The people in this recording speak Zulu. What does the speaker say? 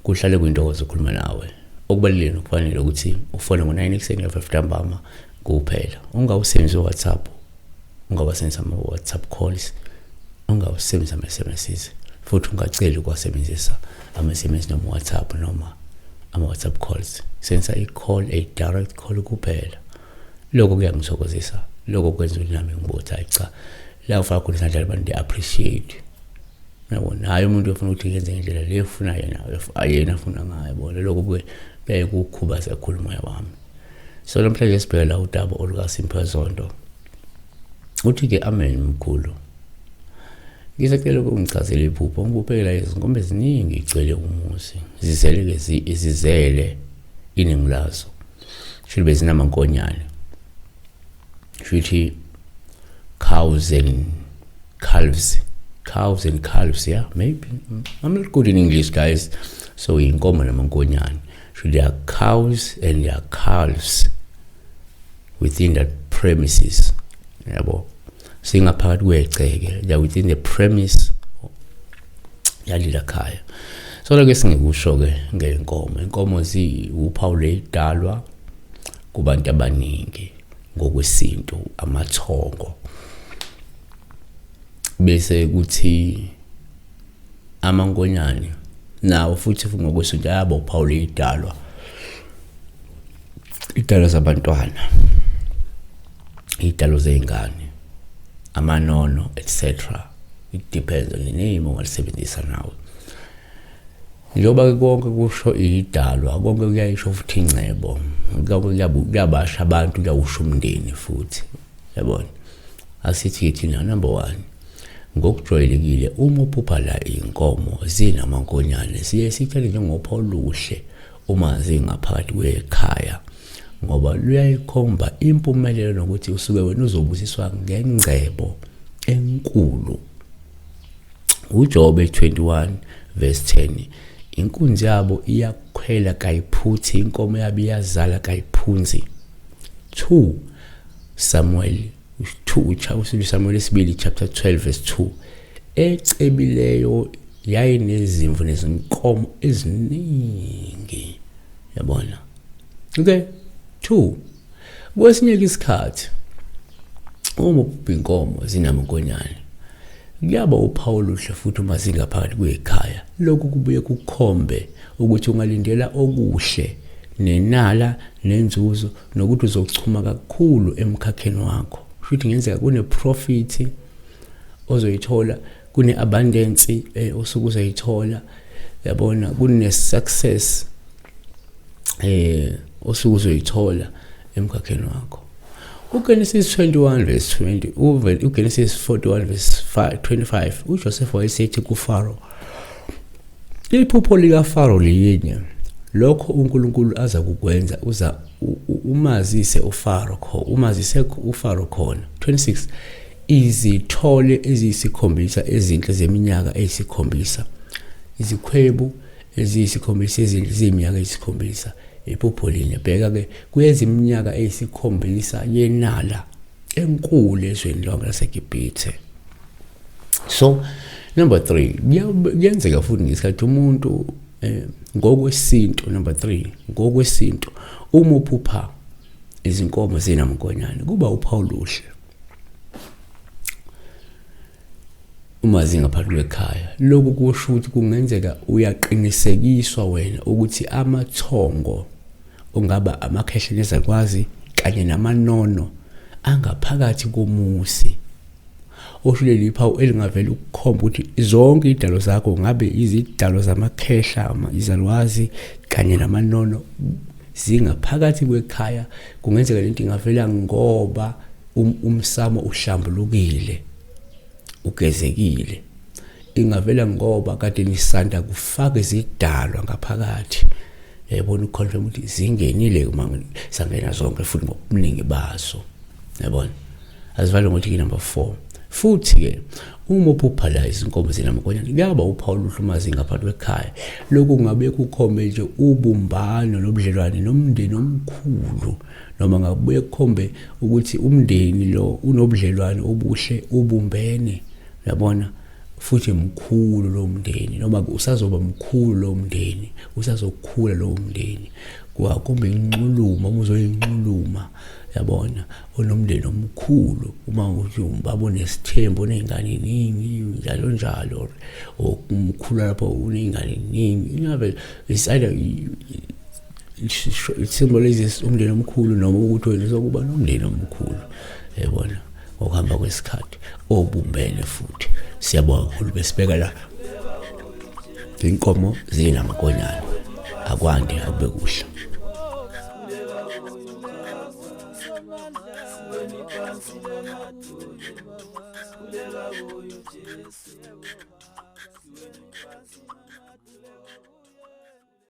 Kuhlale kuyintokozo ukukhuluma nawe. Okubalulekile nokufanele ukuthi ufone ngo-9 ekuseni ngo-5 ntambama kuphela. Ungawusebenzisi uWhatsApp, ungawasebenzisi ama-WhatsApp calls, ungawusebenzisi ama-SMSs futhi ungaceli ukuwasebenzisa ama-SMS noma WhatsApp noma ama-WhatsApp calls. Sebenzisa i-call, a direct call kuphela. Lokho kuyangithokozisa, lokho kwenza ukuthi nami ngibuke ukuthi hayi cha, la ufaka khona isandla abantu they appreciate. Yabo naye umuntu ofuna ukuthi yenze ngendlela le efuna yena yena afuna ngayo yabo lokho kuke kuyaye kukhubaze kakhulu umoya wami. So namhlanje sibheke la udaba olukaSimphiwe Zondo. Uthi-ke amen mkhulu. Ngisacela ukungichazela iphupho ngikubhekela izinkomo eziningi igcwele umuzi. Zizele-ke zizele iningi lazo. Shuthi bezinamankonyane. Shuthi cows and calves. Cows and calves, yeah, maybe. I'm not good in English, guys. So inkomo namankonyane. So there are cows and there are calves within that premises. Yabo. Singaphakathi kwegceke, they are within the premise yalila khaya. So lokho esingekusho ke ngenkomo. Inkomo ziwuphawu leyidalwa kubantu abaningi ngokwesintu amathongo. Bese kuthi amankonyane nawo futhi ngokwesintu ayaba uphawu leyidalwa. Idalwa zabantwana, idalo zey'ngane, amanono etc. It depends on the name ongalisebenzisa nawe. Njengoba-ke konke kusho idalwa, konke kuyayisho futhi ingcebo, konke kuyabasha abantu, kuyawusho umndeni futhi, yabona. Asithi-ke thina number one, ngokujwayelekile uma uphupha la iy'nkomo zinamankonyane siye sithele njengopha oluhle uma zingaphakathi kwekhaya ngoba luyayikhomba impumelelo nokuthi usuke wena uzobusiswa ngengcebo enkulu. UJobe 21 verse 10 inkunzi yabo iyakhwela kayiphuthi, inkomo yabo iyazala kayiphunzi. 2 Samuel 2 Samuel esibili chapter 12 verse 2 ecebileyo yayinezimvu nezinkomo eziningi, yabona. Okay, 2 kwesinye isikhathi uma uphupha inkomo zinamankonyane kuyaba uphawu oluhle futhi uma zingaphakathi kwekhaya. Lokhu kubuye kukhombe ukuthi ungalindela okuhle nenala nenzuzo nokuthi uzochuma kakhulu emkhakheni wakho. Futhi ngenzeka kune-profit ozoyithola, kune-abundance osuke uzoyithola, yabona, kune-success osuke uzoyithola emkhakheni wakho. UGenesis 21 verse 20, uGenesis 41 verse 25, uJoseph wayesethi kuFaro, iphupho likaFaro liyinye, lokho uNkulunkulu aza kukwenza uza umazise uFaro kho umazise uFaro khona. 26 izithole eziyisikhombisa ezinhle zeminyaka eyisikhombisa, izikhwebu eziyisikhombisa ezinhle ziyiminyaka eyisikhombisa, iphupho linye. Bheka-ke kuyeza iminyaka eyisikhombisa yenala enkulu ezweni lonke laseGibhithe. So number 3, kuyenzeka futhi ngesikhathi umuntu ngokwesintu, number 3, ngokwesintu uma uphupha izinkomo zinamankonyane kuba uphawu luhle uma zingaphakathi kwekhaya. Lokhu kusho ukuthi kungenzeka uyaqinisekiswa wena ukuthi amathongo ongaba amakhehla nezakwazi kanye namanono angaphakathi komuzi. Osho leli phawu elingavela ukukhomba ukuthi zonke idalo zakho ngabe izidalo zamakhehla, izalwazi kanye namanono zingaphakathi kwekhaya. Kungenzeka lento ingavela ngoba umsamo uhlambulukile, ugezekile. Ingavela ngoba kade nisanda kufaka izidalwa ngaphakathi, yayibona uconfirm ukuthi zingenile uma sangena zonke futhi ngobuningi bazo, yabona. Azivale ngokuthi number 4. Futhi-ke uma uphupha la izinkomo zinamakonyane kuyaba uphawu oluhle uma zingaphansi kwekhaya. Lokhu kungabe kukhombe nje ubumbano nobudlelwane nomndeni omkhulu noma ngabuye kukhombe ukuthi umndeni lo unobudlelwane obuhle ubumbene uyabona futhi mkhulu lo mndeni noma usazoba mkhulu lo mndeni usazokhula lo mndeni kwakhomba inxuluma uma uzoyinxuluma yabona onomndeni omkhulu uma uthi ubaba onesithembu oney'ngane eningi njalo njalo or umkhulu lapho uney'ngane eningi ingabe it's either it symbolizes umndeni omkhulu noma ukuthi wena uzokuba nomndeni omkhulu yabona ngokuhamba kwesikhathi obumbene futhi. Siyabonga kakhulu besibeka la inkomo zinamakonyana akwande akube kuhle.